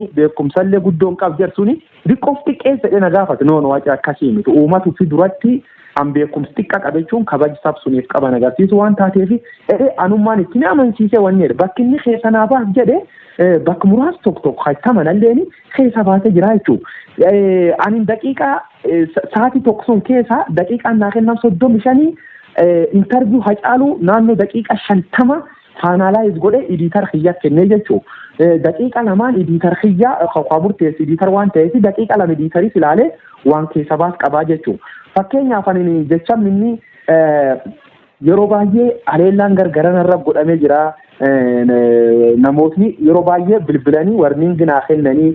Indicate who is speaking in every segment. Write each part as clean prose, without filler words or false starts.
Speaker 1: Beekumsallee guddoon qab jechuun xiqqoof xiqqeessa jedhee na gaafate. No, no, waca akkasii miti. Uummatu fi duratti an beekumsi xiqqa qabachuun kabaja sabsuniif qaban agarsiisu waan taateef anummaan itti amansiisee wanni jedhe bakki inni keessa naa baas jedhe bakka muraasa tokko tokko hattamanalleen keessa baasee jira jechuudha. Ani daqiiqaa sa'aatii tokko sun keessa daqiiqaan naa kennan 35, interview Hacaaluu naannoo daqiiqa 50 finalize godhee editor kiyyaa kennee jechuudha. Daqiiqa lamaan editor kiyyaa kan murteessu editor waan ta'eef daqiiqa 2 editoris ilaalee waan keessa baas qabaa jechuudha. Fakkeenyaaf, ani jecha inni yeroo baay'ee haleellaan gargaran irra godhamee jira. Namootni yeroo baay'ee bilbilanii warning naa kennanii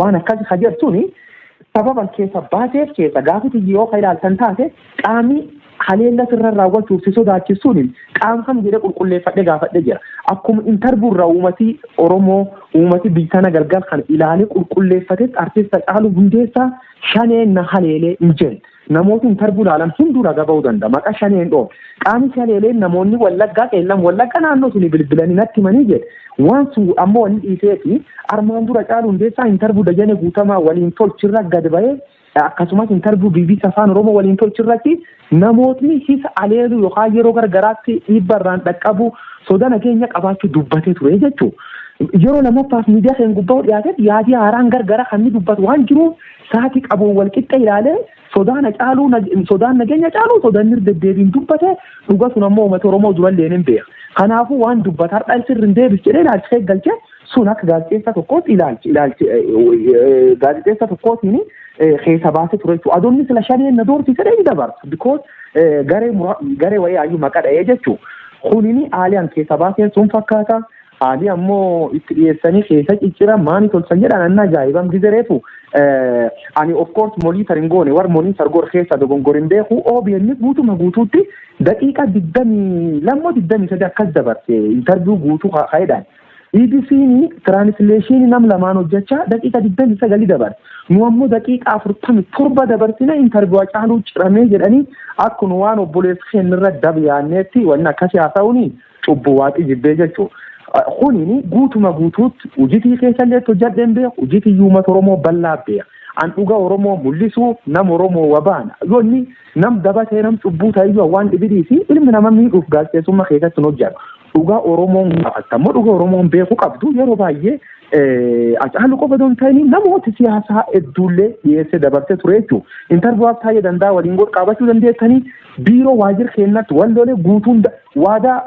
Speaker 1: waan akkas hajartuuni sababan keessa baateef keessa gaafiti yoo ka ilaaltan taate, qaamni haleella sirra raawwachuuf si sodaachisuun qaama kam jedhee qulqulleeffadhee gaafadhee jira. Akkuma interview irraa uummatii Oromoo, uummati biyya galgal kan ilaalee qulqulleeffatetti, artist Hacaaluu Hundeessaa shaneen na haleelee hin jenne. Namooti interview ilaalan hunduu raga ba'uu danda'a. Maqaa shaneen dhoon. Qaamni haleeleen namoonni Wallaggaa, Qeellam Wallaggaa naannoo suni bilbilanii natti himanii jedhe. Waan sun ammoo wanni dhiisee fi armaan dura Caaluu Hundeessaa interview Dajane Guutamaa waliin tolchirra gad ba'ee, akkasumas interview BBC Afaan Oromoo waliin tolchirratti namootni hisa aleelu yookaan yeroo gargaraatti dhiibba irraan dhaqqabu soda nageenya qabaachuu dubbatee ture jechuudha. Yeroo lamaffaaf miidiyaa keenya gubbaa dhiyaate yaadii haaraan gargara kan inni dubbatu waan jiruuf sa'aatii qabuun wal qixxe ilaalee sodaan caaluu, sodaan nageenya caaluu, sodaan inni deddeebiin dubbate dhuga sun ammoo uummata Oromoo durallee hin beeka. Kanaafuu waan dubbata har'a sirri hin deebis jedhee ilaalchisee galchee sun akka gaazexeessa tokkootti ilaalchi gaazexeessa tokkootiin keessa baasee ture jechuudha. Adoonni sila shaneen na doorsise ni dabarsa. Because garee wayii hayyuu maqaa dha'ee jechuudha. Kunini haaliyaan keessa baaseen sun fakkaata. Haalii ammoo itti dhiyeessanii keessa ciccira maani tolchan jedhan anna ajaa'ibam gizereefu. Ani of course monitor hin goone, war monitor godhe keessa dogongor hin beeku. OBN guutuma guutuutti daqiiqa 22, 23 akkas dabarse interview guutuu ka'eedhaan. EBC'n translation nam lamaan hojjechaa daqiiqa 29 dabarse. Nu ammoo daqiiqa 47 dabarsine interview Hacaaluu ciramee jedhanii akkuma waan obboleessa keenyarra dabyaanneetti wanni akkasii haasa'uuni cubbuu waaqii jibbee jechuudha. Kunini guutuma guutuutti hojiitii keessallee hojjadheen beeku, hojiitii uummata Oromoo bal'aa beeka. An dhuga Oromoo mul'isuu nam Oromoo wabaana. Yoonni nam dabatee nam cubbuu ta'eyyuu waan dhibidii fi ilmi nama miidhuuf gaazexeessummaa keessatti hin hojjetu. Dhugaa Oromoon gaafatta immoo dhuga Oromoon beekuu qabdu yeroo baay'ee Hacaaluu qofa osoo hin ta'in namoota siyaasaa hedduullee dhiyeessee dabarsee ture jechuudha. Interview taa'ee danda'a waliin godhu qabachuu dandeessanii biiroo waajjira keenyatti waldoolee guutuun waadaa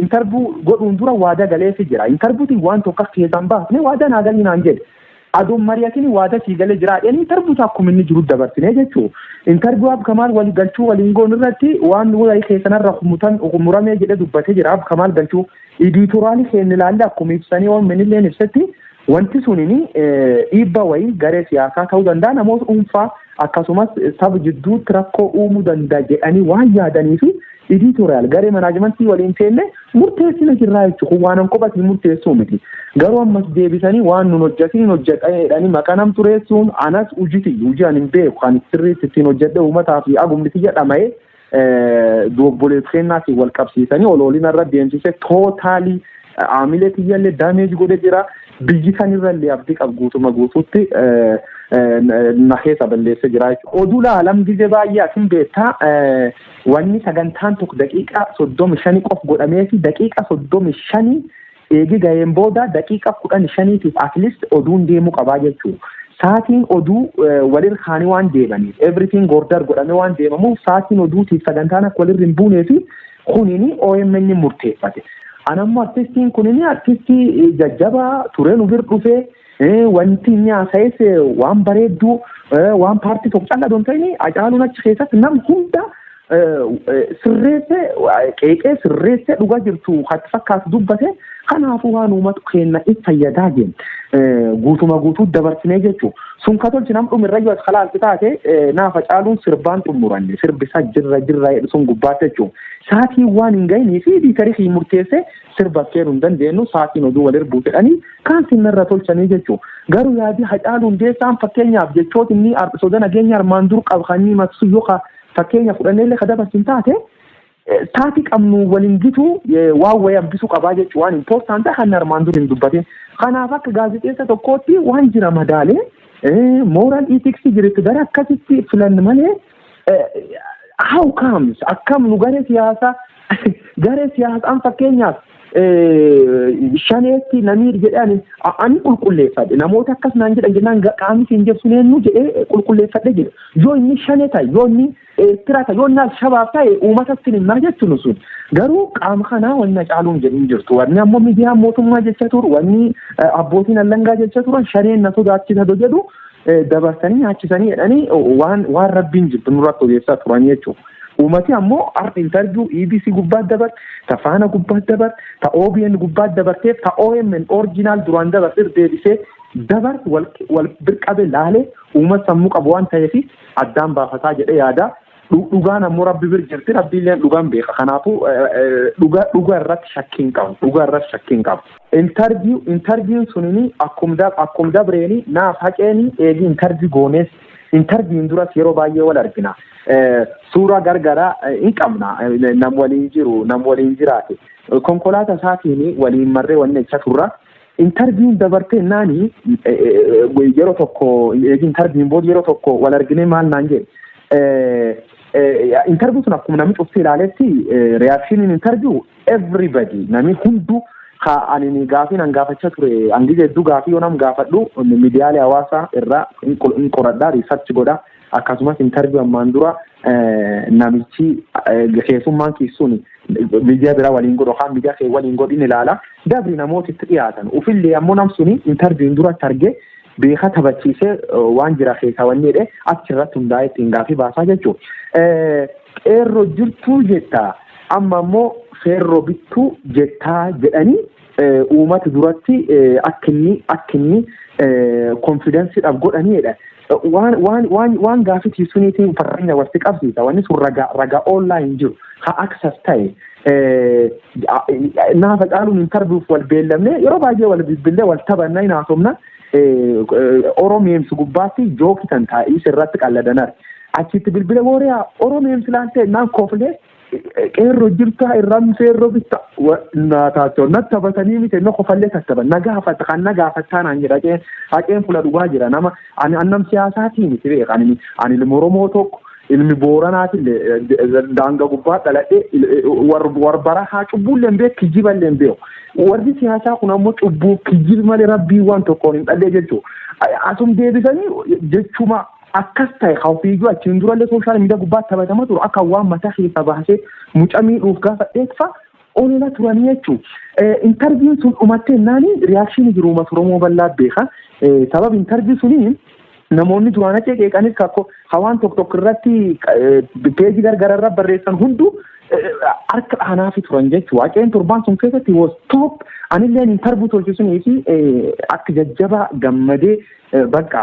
Speaker 1: interview godhuun dura waadaa galeefii jira. Interviewtiin waan tokko keessaan baafne waadaa naa galii naan jedhe. Aduun mari'atiin waadaa sii galee jira jedhanii interview akkuma inni jiru dabarsine jechuudha. Interview Ab Kamaal walii galchuu waliin goon irratti waan wayii keessanarra muramee jedhee dubbatee jira Ab Kamaal galchuu. Editorial keenya ilaalle akkuma ibsanii waan minilleen ibsetti wanti sunini dhiibba wayii garee siyaasaa ta'uu danda'a, namoota dhuunfaa akkasumas saba jidduutti rakkoo uumuu danda'a jedhanii waan yaadanii fi editorial garee managementii waliin teenne murteessina jirraa jechuudha. Kun waan qophatti murteessuu miti. Garuu ammas deebisanii waan nun hojjetin hojjedha jedhanii maqaa nam tureessuun anas hojiti hojii ani hin beeku kan sirriitti ittiin hojjedhe uummataa fi agumni jedhamee obboleessa kennaatiin wal qabsiisanii oloolina irra deemsise totally aamilee kiyyallee damage godhe jira. Biyyi sanirrallee abdii qabu guutuma guutuutti na keessa balleessee jira jechuudha. Oduu laalam gizee baay'ee asin beektaa, wanni sagantaan tokko daqiiqaa 35 qof godhamee fi daqiiqa 35 eegi ga'een booda daqiiqa 15tiif at least oduun deemuu qabaa jechuudha. Saatiin oduu walirra kaanii waan deemaniif, everything order godhamee waan deemamuuf, saatiin oduutiif sagantaan akka walirra hin buunee fi kunini OMN murteeffate. Anammoo artistiin kunini artistii jajjabaa turee nu bira dhufee wanti inni haasa'es waan bareedduu, waan paartii tokko callaa don ta'ini. Hacaaluun achi keessatti nam hunda sirreessee qeeqee sirreessee dhugaa jirtu hatti fakkaatu dubbate. Kanaafuu waan uummatu keenya if fayyadaa jenna guutuma guutuu dabarsinee jechuudha. Sun ka tolchi nam dhumirra yoo as kalaalti taate naaf Hacaaluun sirbaan xumuranne sirbisaa jirra jirra jedhu sun gubbaatti jechuudha. Saatiin waan hin gahinii fi editorii murteessee sirba kennuu hin dandeenyu, saatiin oduu walir buusedhanii kaan sinnarra tolchanii jechuudha. Garuu yaadii Hacaaluu Hundeessaan fakkeenyaaf jechoota inni soda nageenya armaan dur qabu kan inni maqsu yoo fakkeenya fudhannee illee ka dabarsin taate Taati qabnu waliin gitu waan wayii hambisuu qabaa jechuun waan important kan armaan dur hin dubbatin. Kanaaf akka gaazexeessa tokkootti waan jira madaalee moral ethics jiretti gara akkasitti filan malee, how comes, akkam nu garee siyaasaan fakkeenyaaf shaneetti namni jedhan ani qulqulleeffadhe, namoota akkas naan jedhan jennaan, qaamni siin jedhu sun eenyu jedhee qulqulleeffadhe jedhe. Yoo inni shanee ta'e, yoo inni Eertiraa ta'e, yoo inni Alshabaab ta'e, uummatatti himaa jechuun sun garuu qaama kanaa wanna caaluun jedhin jirtu. Wanni ammoo miidiyaan mootummaa jecha turu, wanni abbootiin allangaa jecha turan, shaneen na sodaachisa jedhu dabarsanii nyaachisanii jedhanii waan rabbiin jirtu nurratti odeessaa turan jechuudha. Uummati ammoo har'a interview EBC gubbaatti dabarte, ta Faana gubbaatti dabarte, ta OBN gubbaatti dabarteef, ta OMN original duraan dabarte deebisee dabarte wal birqabe laalee, uummata sammuu qabu waan ta'eef addaan baafataa jedhee yaada. Dhugaan ammoo rabbi bir jirti, rabbiillee dhugaan beeka. Kanaafuu dhugaa irratti shakkii hin qabu. Dhugaa irratti shakkii hin qabu. Interviewn sunini akkum dabreeni naaf haqeeni eegi interview goonees, interviewn duras yeroo baay'ee wal argina. Suuraa gargaraa hin qabna, nam waliin jiru, nam waliin jiraate. Konkolaataa isaatiin waliin marree wanni jecha turra. Interviewn dabartee naani yeroo tokko, eegi interviewn booda yeroo tokko wal arginee maal naan jedhe. Interview sun akkuma namni cufti ilaaletti, reactioniin interview everybody, namni hunduu ka ani gaafii nan gaafachaa ture, hangi hedduu gaafii yoo nam gaafadhu miidiyaalee hawaasaa irraa hin qoradhaa, research godha. Akkasumas interview ammaan dura namichi keessummaan keessuun miidiyaa biraa waliin godhu yookaan miidiyaa kee waliin godhin ilaala. Dabri namoota itti dhiyaatan ufillee ammoo nam suni interviewn duratti argee beeka taphachiisee waan jira keessaa wanni jedhee achirratti hundaa'ee ittiin gaafii baasaa jechuudha. Qeerroo jirtuu jettaa, amma ammoo feerroo bittuu jettaa jedhanii uummata duratti akka inni confidenceiidhaaf godhaniidha. Waan gaafii suniitiin fakkeenya walitti qabsiisa. Wanni sun ragaa online jiru ha access ta'e. Naafa caaluun interviewf wal beellamne, yeroo baay'ee wal bilbillee wal taphannaa hin haasofna. Oromeemsi gubbaatti joke tan taa'ii irratti qalladanar. Achitti bilbila booriyaa Oromeemsi laaltee naan koflee, qeerroo jirtaa irraan feerroo bitta naataachoo na taphatanii miti, na kofallee tattaban na gaafata kan na gaafataa naan jedha. Haqeen haqeen fuula dhugaa jira. Nama ani annam siyaasaatii miti beeka. Ani ilma Oromoo tokko, ilmi Booranaatillee daanga gubbaa dhaladhee, warbara haa cubbuullee hin beeku, kijiballee hin beeku. Warri siyaasaa kun ammoo cubbuu kijibi malee rabbii waan tokkoon hin dhallee jechuudha. Asum deebisanii jechuma akkas ta'e ofiiyyuu achiin durallee social media gubbaatti taphatama turu, akka waan mataa keessa baasee mucaa miidhuuf gaafa dheekfa olola turanii jechuudha. Interviewn sun dhumattee naani reaction jiru uummata Oromoo bal'aa beeka. Sababa interview sunii namoonni duraan achi qeeqanis kakko hawaan tokko tokko irratti peejii gargaraa irra barreessan hunduu harka dhaanaafi turan jechuudha. Waaqeen torbaan sun keessatti was top. Anilleen interview tolchisunii fi akka jajjabaa gammadee, bakka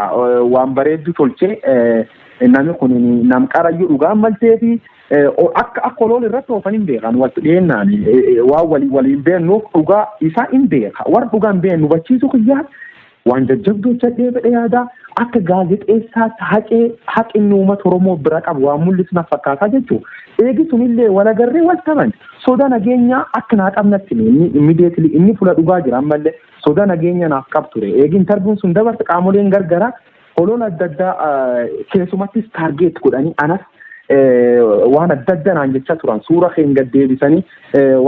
Speaker 1: waan bareeddu tolchee, namni kun nam qarayyuu dhugaan maltee fi akka olool irratti oofan hin beekan. Walitti dhiyeennaan waan waliin beennuuf dhugaa isaa hin beeka. Warra dhugaa hin beeknu hubachiisuu kiyyaa waan jajjabduu hojjedhee fedhe yaadaa, akka gaazexeessaatti haqee haqinni uummata Oromoo bira qabu waan mul'isu na fakkaataa jechuudha. Eegi sunillee wal agarree wal taban soda nageenyaa akka naa qabnatti inni immediately inni fuula dhugaa jira, ammallee soda nageenya naaf qab ture. Eegi interviewn sun dabarte qaamoleen gargaraa holola adda addaa keessumattis target godhanii anas waan adda adda naan jecha turan. Suura keen gad deebisanii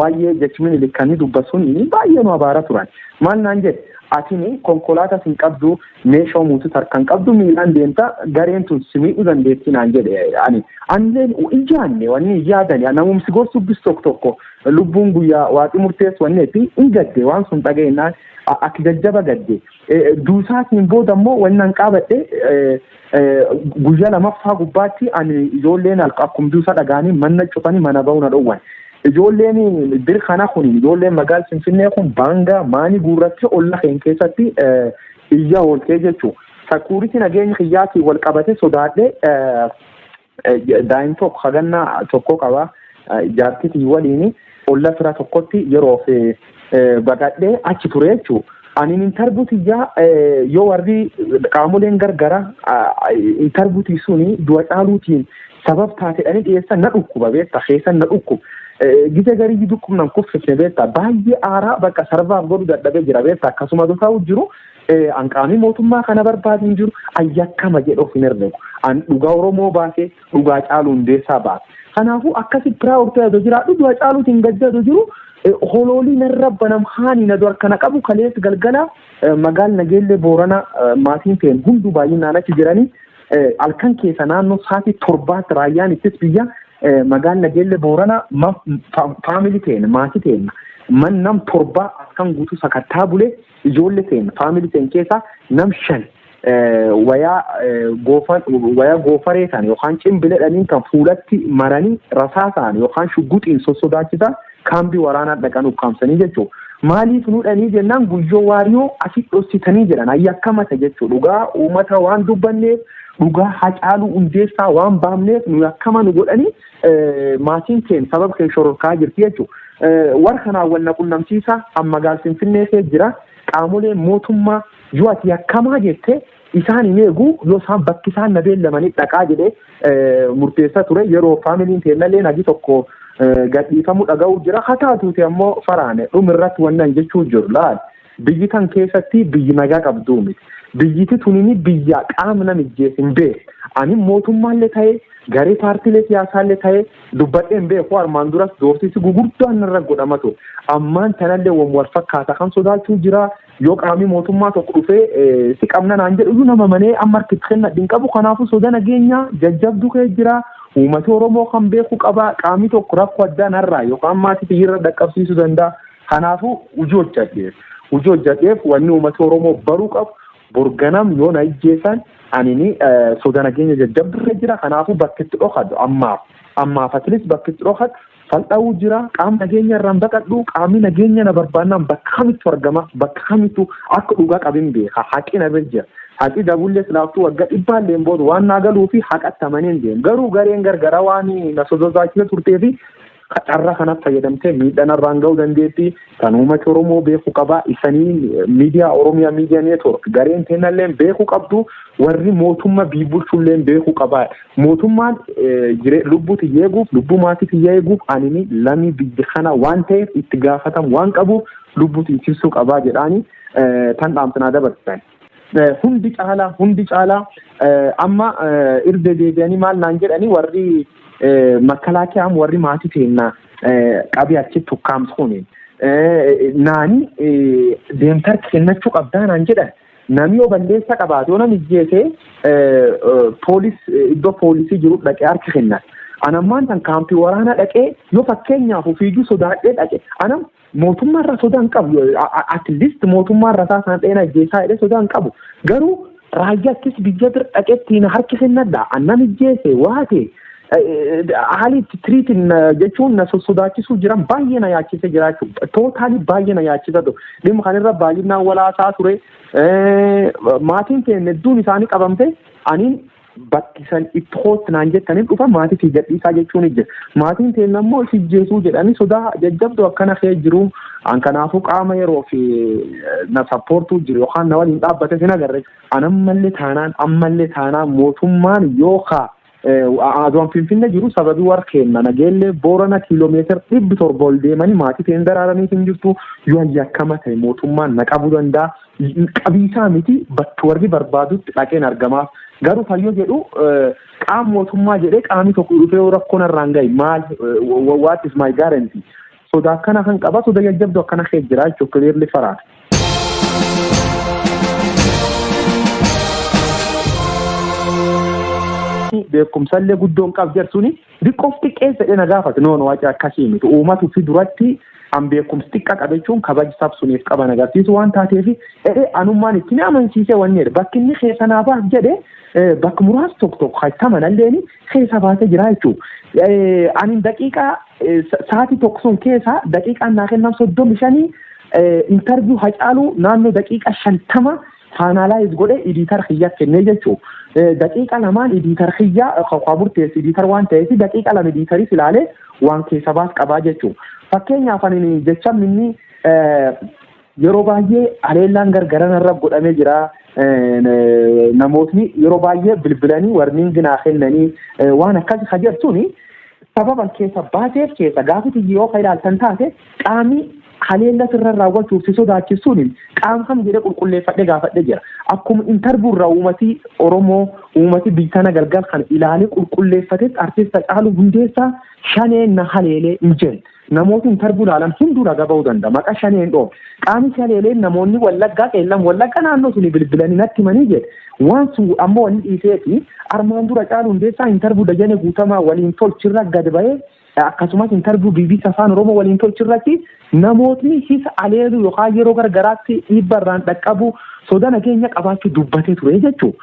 Speaker 1: waa'ee jechi Minilik dubbasuun baay'ee nu abaara turan. Maal naan jedhe? Atini konkolaataa sin qabdu, meeshaa muutu harkaan qabdu, miilaan deemta, gareen tun si miidhuu dandeettii naan jedhe. Ani anilleen ijaanne wanni yaadani namumsi gorsubbis tokko tokko lubbuun guyyaa waaqi murteessu wanni itti hin gadde. Waan sun dhageenyaan akka jajjaba gadde. Duusaatiin booda immoo wanni an qaabadhe, guyyaa lamaffaa gubbaatti ani ijoolleen akkuma duusaa dhagaanii mana cufanii mana ba'uu na dhowwan. Ijoolleen bir kana kun, ijoolleen magaala Finfinnee kun baangaa maanii guurrattee olla keenya keessatti iyya ooltee jechuudha. Security nageenya kiyyaatiin wal qabate sodaadhee, daa'im tokko hagannaa tokko qaba, jaartitii waliin olla fira tokkotti yeroof baqadhee achi ture jechuudha. Ani interview tiyyaa yoo warri qaamoleen gargara interview suni du'a caaluutiin sabab taateedhanii dhiyeessan na dhukkuba beekta, keessan na dhukkuba. Gise garii dukkubnan kuffifne beektaa, baay'ee aaraa bakka sarbaaf godhu dadhabee jira beektaa. Akkasumas ta'u jiru an qaamii mootummaa kana barbaadu hin jiru, ayyakkama jedhu of hin herregu. An dhugaa Oromoo baasee, dhugaa Caaluu Hundeessaa baase. Kanaafuu akkasi proud ta'ee jiraadhu, du'a Caaluutiin gaddatu jiru holoolii narra banam haani na dura kana qabu. Kalees galgala magaal Nageellee Boorana maatiin ta'en hunduu baay'inaan achi jiranii, halkan keessa naannoo sa'aatii 7tti raayyaan ittis biyya magaal Nageellee Boorana family ta'en, maatii ta'en, man nam 7 halkan guutuu sakattaa bulee. Ijoollee ta'en, family ta'en keessaa nam 5 wayaa wayaa goofaree ta'an yookaan cimbiledhaniin kan fuulatti maranii rasaasaan yookaan shugguxiin sossodaachisaa kaambii waraanaa dhaqan ukkaamsanii jechuudha. Maaliif nuudhanii jennaan, Guyyoo Waariyoo asii dhossitanii jedhan, ayyaakkamata jechuudha. Dhugaa uummata waan dubbanneef, dhugaa Hacaaluu Hundeessaa waan baamneef nu akkama nu godhanii, maatiin keenya sababa keenya shororkaa jirti jechuudha. Warra kanaan wal na qunnamsiisa amma magaal Finfinnee kee jira. Qaamoleen mootummaa yoo ati yakkamaa jettee isaan hin eegu, yoo isaan bakki isaan na beellamanii dhaqaa jedhee murteessaa ture. Yeroo familyn teennallee nagi tokko gadhiifamuu dhaga'uu jira. Haa taatuuti ammoo faraane dhumirratti wannan jechuu jiru, laal, biyyi tan keessatti biyyi nagaa qabduu miti. Biyyiti tunini biyya qaama namijjees hin beeku. Ani mootummaallee ta'ee, garee paartiilee siyaasaallee ta'ee dubbadhee hin beeku. Armaan duras doorsisi gugurdaan narra godhama ture. Ammaan tanallee wal fakkaata kan sodaachuu jira. Yoo qaamni mootummaa tokko dhufee si qabna naan jedhu, nama manee amma harkitti kennadhu hin qabu. Kanaafuu soda nageenyaa jajjabduu kee jira. Uummati Oromoo kan beeku qaba. Qaamni tokko rakkoo addaa narraa yookaan maatii irra dhaqqabsiisuu danda'a. Kanaafuu hojii hojjedheef. Hojii hojjedheef wanni uummati Oromoo baruu qabu, borganam yoo na ijjeessan anini soda nageenya jajjabdurra jira. Kanaafuu bakki itti dhokadhu ammaaf. Ammaaf atilis bakki itti dhokadhu fal'aa'uu jira. Qaama nageenya irraan baqadhu, qaamni nageenya na barbaannaan bakka kamittu argama, bakka kamittu akka dhugaa qabin beeka. Haqi na bira jira. Haqi dabullee silaaftuu waggaa dhibbaallee booda waan naa galuu fi haqatti amaneen deemu. Garuu gareen gargaraa waan na sosodaachisa turtee fi carraa kanaaf fayyadamtee miidhaan irraan ga'uu dandeetti. Kan uummati Oromoo beekuu qaba. Isanii miidiyaa Oromiyaa Media Network gareen teennallee beekuu qabdu. Warri mootummaa bulchullee beekuu qaba. Mootummaan lubbuu tiyya eeguuf, lubbuu maatii tiyya eeguuf, anini lamii biyya kana waan ta'eef itti gaafatamu waan qabuuf lubbuu tiksisuu qabaa jedhaani tan dhaamsanaa dabarsan. Hundi caalaa amma irra deebi'anii maal naan jedhanii, warri makkalaakiyaan, warri maatii teennaa qabee achitti ukkaamsuun naani deemtar kennachuu qabdaa naan jedhan. Namni yoo balleessa qabaate, yoo namni ijjeese, poolis iddoo poolisii jiru dhaqee harka kennan. Anammaan tan kaampii waraanaa dhaqee yoo fakkeenyaaf ofiiyyuu sodaadhee dhaqe, anam mootummaarraa sodaa hin qabu. At least mootummaarraa isaa isaan dheena ijjeessaa jedhee sodaa hin qabu. Garuu raayyaa ittis biyya bira dhaqee ittiin harki kennadha. Annan ijjeese waate haalli itti tiriitiin jechuun na sodaachisuu jiran baay'ee na yaachise jiraachuu, totally baay'ee na yaachisa ture. Dhimma kanarra baay'inaan walaasaa ture. Maatiin keenya hedduun isaanii qabamte, aniin bakki san itti hootti naan jettanii dhufa, maatii fi gadhiisaa jechuun jira. Maatiin keenya immoo si jeesuu jedhanii sodaa jajjabduu akkana kee jiru. An kanaafuu qaama yeroo fi na supportuu jiru yookaan na waliin dhaabbate sin agarre. An ammallee taanaan mootummaan yookaan aduun Finfinnee jiru sababii warra kenna Nageellee Boorana kiiloomeetira 700 ol deemanii maatii ta'een daraaranii hin jirtu, yoo yakkama ta'e mootummaan na qabuu danda'a. Qabiisaa miti, bakki warri barbaadutti dhaqeen argamaaf. Garuu fayyoo jedhu qaama mootummaa jedhee qaamni tokko dhufee rakkoon irraan gahe maal, what is my guarantee? Soda akkana kan qaba, soda jajjabdu akkana kee jira jechuudha, clearly faraadha. Beekumsallee guddoon qab jechuun xiqqoof xiqqeessa jedhee na gaafate. No, no, waca akkasii miti. Uummatu fi duratti an beekumsi xiqqa qabe jechuun kabaja sabsuniif qaban agarsiisu waan taateef anummaan itti ni amansiise. Wanni jedhe bakki inni keessa naa baas jedhe, bakka muraasa tokko tokko hattamanalleen keessa baasee jira jechuudha. Ani daqiiqaa sa'aatii tokko sun keessa daqiiqaan naa kennan 35, interview Hacaaluu naannoo daqiiqa 50 finalize godhe editor kiyya kennee jechuudha. Daqiiqa lamaan editor kiyya kwa murteessi editor waan ta'eef, daqiiqa 2 editoris ilaalee waan keessa baas qabaa jechuudha. Fakkeenyaaf ani jecha inni yeroo baay'ee haleellaan gargaran irra godhamee jira. Namootni yeroo baay'ee bilbilanii warning naa kennanii waan akkasii hajartuuni Sababan keessa baateef keessa gaafiti yoo ilaaltan taate, qaamni haleella sirra raawwachuuf si sodaachisuun qaama kam jedhee qulqulleeffadhee gaafadhee jira. Akkuma interview irraa uummati Oromoo, uummati biyya galgal kan ilaalee qulqulleeffatetti, artist Hacaaluu Hundeessaa shaneen na haleelee hin jenne. Namooti interview ilaalan hunduu raga ba'uu danda'a. Maqaa shaneen dhoofne. Qaamni shaleeleen namoonni Wallaggaa, Qeellam Wallaggaa naannoo suni bilbilanii natti himanii jedhe. Waan sun ammoo wanni dhiiseefi armaan dura Caaluu Hundeessaa interview Dajanee Guutamaa waliin tolchirra gad ba'ee, akkasumas interview BBC Afaan Oromoo waliin tolchirratti namootni hisa aleelu yookaan yeroo garagaraatti dhiibba irraan dhaqqabu soda nageenya qabaachuu dubbatee ture jechuudha.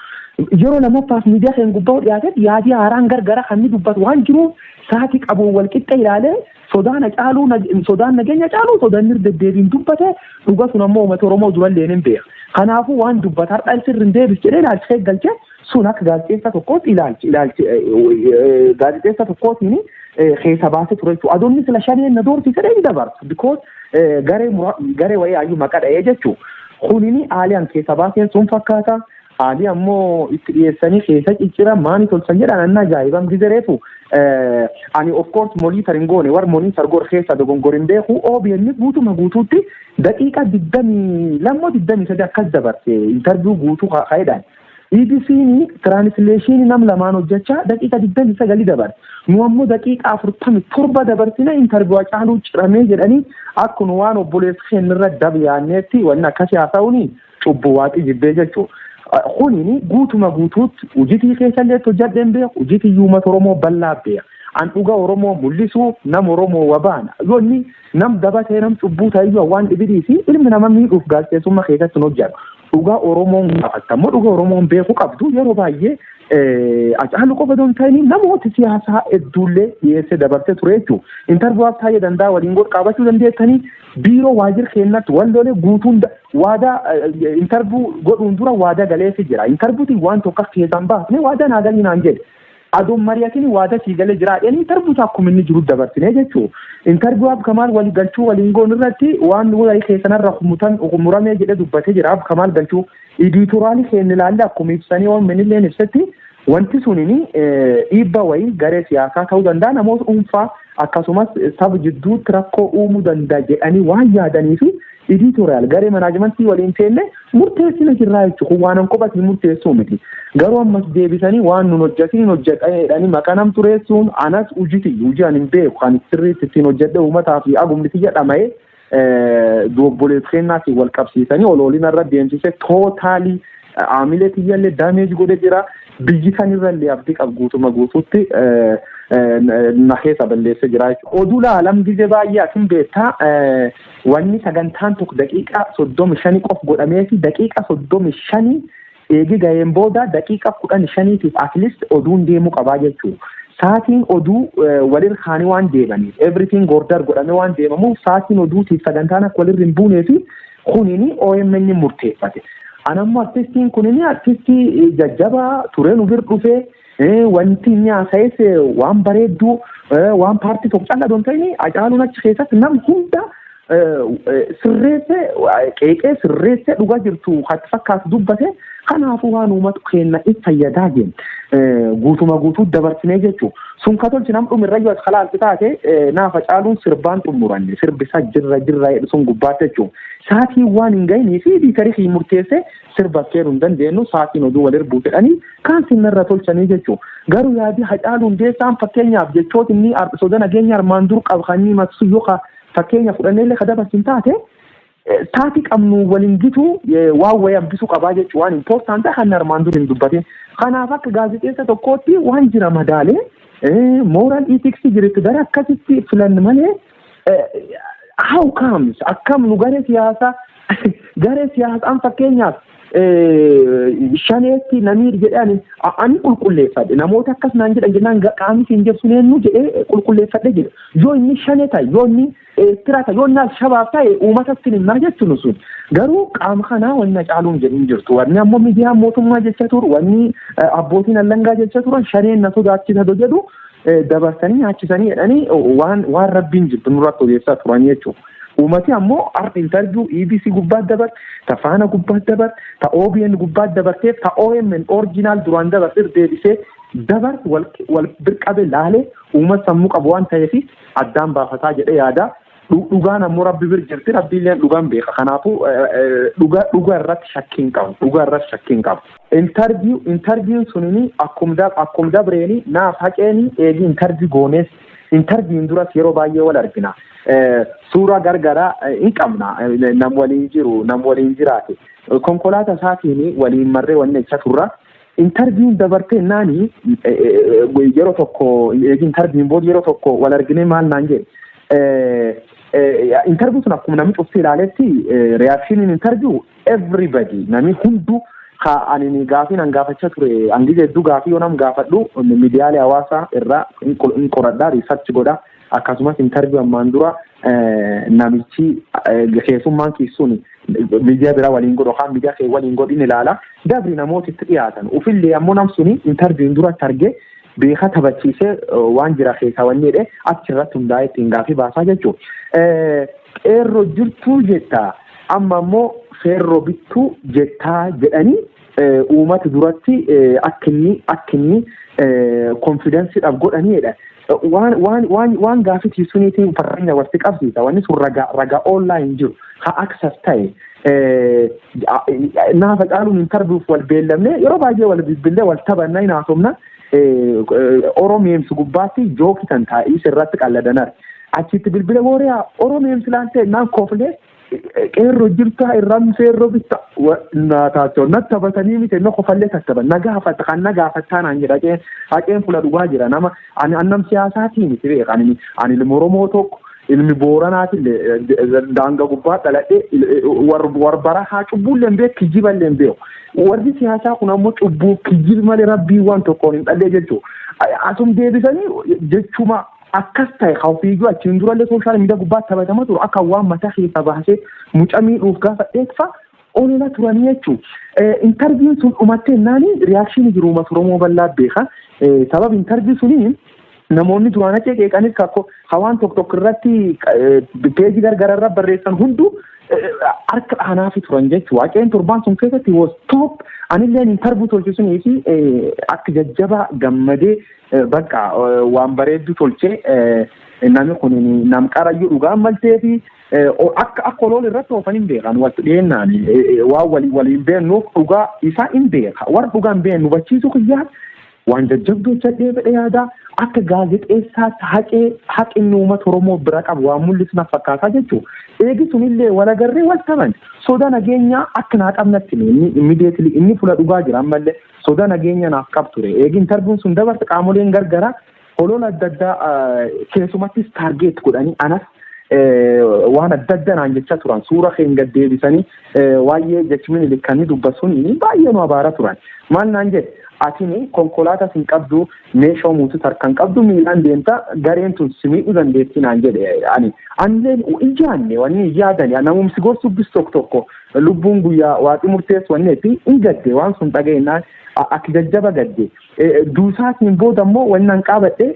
Speaker 1: Yeroo lamaffaaf miidiyaa keenya gubbaa dhiyaatetti yaadii haaraan gargara kan inni dubbatu waan jiruuf, sa'aatii qabuun wal qixxe ilaalee sodaan caaluu, sodaan nageenya caaluu, sodaan inni deddeebiin dubbate dhuga sun ammoo uummata Oromoo durallee ni beeka. Kanaafuu waan dubbata har'a sirri hin deebis jedhee ilaalchisee galchee sun akka gaazexeessa tokkootti ilaalchi gaazexeessa tokkootiin keessa baasee ture jechuudha. Adoonni sila shaneen na doorsise hin dabarsu. Because garee wayii hayyuu maqaa dha'ee jechuudha. Kunini haalii keessa baaseen sun fakkaata. Haalii ammoo itti dhiyeessanii keessa ciccira maani tolchan jedhan anna ajaa'ibam gizereefu. Ani of course monitor hin goone, war monitor godhe keessa dogongor hin beeku. OBN guutuma guutuutti daqiiqa 22, 23 akkas dabarse interview guutuu ka'eedhaan. EBC'n translation nam lamaan hojjechaa daqiiqa 29 dabarse. Nu ammoo daqiiqa 47 dabarsine. Interview Hacaaluu ciramee jedhanii akkuma waan obboleessa keenyarra dabyaanneetti wanni akkasii haasa'uuni cubbuu waaqii jibbee jechuudha. Kunini guutuma guutuutti hojiitii keessallee hojjadheen beeku, hojiitii uummata Oromoo bal'aa beeka. An dhuga Oromoo mul'isuu nam Oromoo wabaana. Yoonni nam dabatee nam cubbuu ta'eyyuu waan dhibidii fi ilmi nama miidhuuf gaazexeessummaa keessatti hin hojjetu. Dhugaa Oromoon gaafatta immoo dhuga Oromoon beekuu qabdu yeroo baay'ee Hacaaluu qofa osoo hin ta'in namoota siyaasaa hedduullee dhiyeessee dabarsee ture jechuudha. Interview taa'ee danda'a waliin godhu qabachuu dandeessanii biiroo waajjira keenyatti wallolee guutuun waadaa interview godhuun dura waadaa galeefii jira. Interviewtiin waan tokko keessaan baafne waadaa naa galii naan jedhe. Adoon mari'atiin waadaa sii galee jira jedhanii interview akkuma inni jiru dabarsine jechuudha. Interview Kamaal walii galchuu waliin goon irratti waan walii keessanarra muramee jedhee dubbatee jira. Kamaal Galchuu editorial keenya ilaalle akkuma ibsanii waan minilleen ibsetti wanti sunini dhiibba wayii garee siyaasaa ta'uu danda'a, namoota dhuunfaa akkasumas saba jidduutti rakkoo uumuu danda'a jedhanii waan yaadanii fi editorial garee management waliin seenne murteessina jirraa jechuudha. Kun waan an qophatti murteessuu miti. Garuu ammas deebisanii waan nun hojjetin hojjedhanii maqaa nam tureessuun anas hojii hojii ani hin beeku kan sirriitti ittiin hojjedhe uummataa fi agumni tiyya dhama'ee obboleessa kennaatiin wal qabsiisanii oloolina irra deemsise totally aamilee tiyyallee damage godhe jira. Biyyi sanirrallee abdii qabu guutuma guutuutti na keessa balleessee jira jechuudha. Oduu laalam gizee baay'ee asin beektaa, wanni sagantaan tokko daqiiqaa 35 qof godhamee fi daqiiqaa 35 eegi ga'een booda daqiiqaa 15tiif at least oduun deemuu qabaa jechuudha. Saatiin oduu walirra kaanii waan deemaniif, everything order godhamee waan deemamuuf, saatiin oduutiif sagantaan akka walirra hin buunee fi kunini OMN murteeffate. Anammoo artistiin kunini artistii jajjabaa turee nu bir dhufee wanti inni haasa'es waan bareedduu, waan paartii tokko callaa doon ta'in. Hacaaluun achi keessatti nam hunda sirreessee qeeqee sirreessee dhugaa jirtu hatti fakkaatu dubbate. Kanaafuu waan uummatu keenya if fayyadaa jenna guutuma guutuu dabarsinee jechuudha. Sun ka tolchi nam dhumirra yoo as kalaalti taate naaf Hacaaluun sirbaan xumuranne sirbisaa jirra jirra jedhu sun gubbaatti jechuudha. Saatiin waan hin gahinii fi editor murteessee sirba kennuu hin dandeenyu, saatiin oduu walir buusedhanii kaan sinnarra tolchanii jechuudha. Garuu yaadii Hacaaluu Hundeessaan fakkeenyaaf jechoota inni soda nageenya armaan dur qabu kan inni maqsu yoo fakkeenya fudhannee illee ka dabarsin taate, saatii qabnu waliin gitu waan wayii hambisuu qabaa jechuun waan important kan armaan dur hin dubbatin. Kanaaf akka gaazexeessa tokkootti waan jira madaalee moral ethics jirutti gara akkasitti filan malee, how comes akkam nu garee siyaasaan fakkeenyaaf shaneetti namni jedhan ani qulqulleeffadhe, namoota akkas naan jedhan jennaan qaamni siin jedhu eenyu jedhee qulqulleeffadhe jedhe. Yoo inni shanee ta'e, yoo inni Eertiraa ta'e, yoo inni Alshabaab ta'e, uummatatti himnaa jechuun sun. Garuu qaama kanaa wanni caaluun jedhin jirtu. Wanni ammoo miidiyaan mootummaa jecha turu, wanni abbootiin allangaa jecha turan, shaneen na sodaachisa jedhu dabarsanii nyaachisanii jedhanii waan rabbiin jirtu nurratti odeessaa turan jechuudha. Uummati ammoo har'a interview EBC gubbaa dabar, ta Faana gubbaa dabar, ta OBN gubbaa dabarteef, ta OMN original duraan dabarteef deebisee dabar wal birqabe laalee, uummata sammuu qabu waan ta'eef addaan baafataa jedhee yaada. Dhugaan ammoo Rabbi bir jirti, Rabbiillee dhugaan beeka. Kanaafuu dhugaa dhugaa irratti shakkii hin qabu. Dhugaa irratti shakkii hin qabu. Interviewn sunini akkum dabreeni naaf haqeeni eegi interview goonees, interviewn duras yeroo baay'ee wal argina. Suuraa gargaraa hin qabna, nam waliin jiru, nam waliin jiraate. Konkolaataa isaatiin waliin marree wanni jecha turra. Interviewn dabartee naani yeroo tokko, eegi interviewn booda yeroo tokko wal argine, maal naan jedhe. Interview sun akkuma namni cufti ilaaletti, reactioniin interview everybody, namni hundu ka ani gaafii nan gaafachaa ture, hangi hedduu gaafii yoo nam gaafadhu miidiyaalee hawaasaa irraa hin qoradhaa, research godha. Akkasumas interview ammaan dura namichi keessummaan keessuun miidiyaa biraa waliin godhu yookaan miidiyaa kee waliin godhin ilaala. Dabri namoota itti dhiyaatan ufillee ammoo nam suni interviewn duratti argee beeka, taphachiisee waan jira keessaa wanni jedhee achirratti hundaa'ee ittiin gaafii baasaa jechuudha. Qeerroo jirtuu jettaa, amma ammoo feerroo bittuu jettaa jedhanii uummata duratti akka inni confidenceiidhaaf godhaniidha. Waan gaafii suniitiin fakkeenya walitti qabsiisa. Wanni sun ragaa online jiru ha access ta'e. Naafa caaluun interviewf wal beellamne, yeroo baay'ee wal bilbillee wal taphannaa hin haasofna. Oromeemsi gubbaatti joke tan taa'ii irratti qalladanar. Achitti bilbila booriyaa Oromeemsi laaltee naan koflee, qeerroo jirtaa irraan feerroo bitta naa taatoo na taphatanii miti, na kofallee tattaban na gaafata kan na gaafattaa naan jedha. Haqeen haqeen fuula dhugaa jira. Nama ani annam siyaasaatii miti beeka. Ani ilma Oromoo tokko, ilmi Booranaatillee, daanga gubbaa dhaladhee, warbara haa cubbuullee hin beeku, kijiballee hin beeku. Warri siyaasaa kun ammoo cubbuu kijibi malee Rabbii waan tokkoon hin dhallee jechuudha. Asum deebisanii jechuma akkas ta'e ofiiyyuu achiin durallee social media gubbaa taphatama turu, akka waan mataa keessa baasee mucaa miidhuuf gaafa dheekfa olola turanii jechuudha. Interviewn sun dhumattee naani reaction jiru uummata Oromoo bal'aa beeka. Sababa interview suniin namoonni duraan achi qeeqanis kakko hawaan tokko tokko irratti peejii gargaraa irra barreessan hunduu harka dhaanaafi turan jechuudha. Waaqeen torbaan sun keessatti was top. Anilleen interview tolchisunii fi akka jajjabaa gammadee, bakka waan bareeddu tolchee, namni kun nam qarayyuu dhugaan maltee fi akka olool irratti oofan hin beekan. Walitti dhiyeennaan waan waliin beennuuf dhugaa isaa hin beeka. Warra dhugaa hin beeknu hubachiisuu kiyyaa waan jajjabduu hojjedhee fedhe yaada. Akka gaazexeessaatti haqee haqinni uummata Oromoo bira qabu waan mul'isu na fakkaataa jechuudha. Eegi sunillee wal agarree wal taban, soda nageenyaa akka naa qabnatti inni immediately inni fuula dhugaa jira, ammallee soda nageenya naaf qab ture. Eegi interviewn sun dabarte qaamoleen gargaraa holola adda addaa keessumattis target godhanii anas waan adda adda naan jecha turan. Suura keen gad deebisanii waa'ee jechuun likkanii dubbasuun baay'ee nu abaara turan. Maal naan jedhe? Atini konkolaataa sin qabdu, meeshaa muutu harkaan qabdu, miilaan deemta, gareen tun si miidhuu dandeetti naan jedhe. Ani anillee ijaanne wanni yaadani namumsi gorsubbis tokko tokko lubbuun guyyaa waaqi murteessu wanni itti hin gadde. Waan sun dhageenyaan akka jajjaba gadde. Duusaatiin booda immoo wanni an qaabadhe,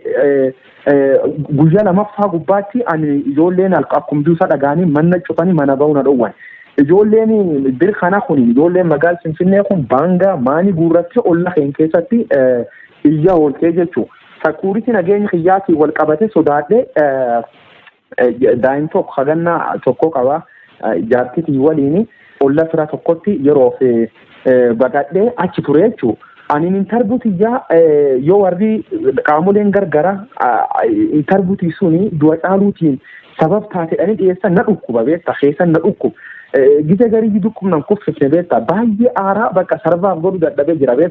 Speaker 1: guyyaa lamaffaa gubbaatti ani ijoolleen akkuma duusaa dhagaanii mana cufanii mana ba'uu na dhowwan. Ijoolleen bir kana kun, ijoolleen magaala Finfinnee kun baangaa maanii guurrattee olla keenya keessatti iyya ooltee jechuudha. Security nageenya kiyyaatiin wal qabate sodaadhee, daa'im tokko hagannaa tokko qaba, jaartitii waliin olla fira tokkotti yeroof baqadhee achi ture jechuudha. Ani interview tiyyaa yoo warri qaamoleen gargara interviewtii suni du'a caaluutiin sabab taateedhanii dhiyeessan na dhukkuba beekta, keessan na dhukkuba. Gise garii dhukkubnan kuffifne beekta, baay'ee aaraa bakka sarbaaf godhu dadhabee jira beekta.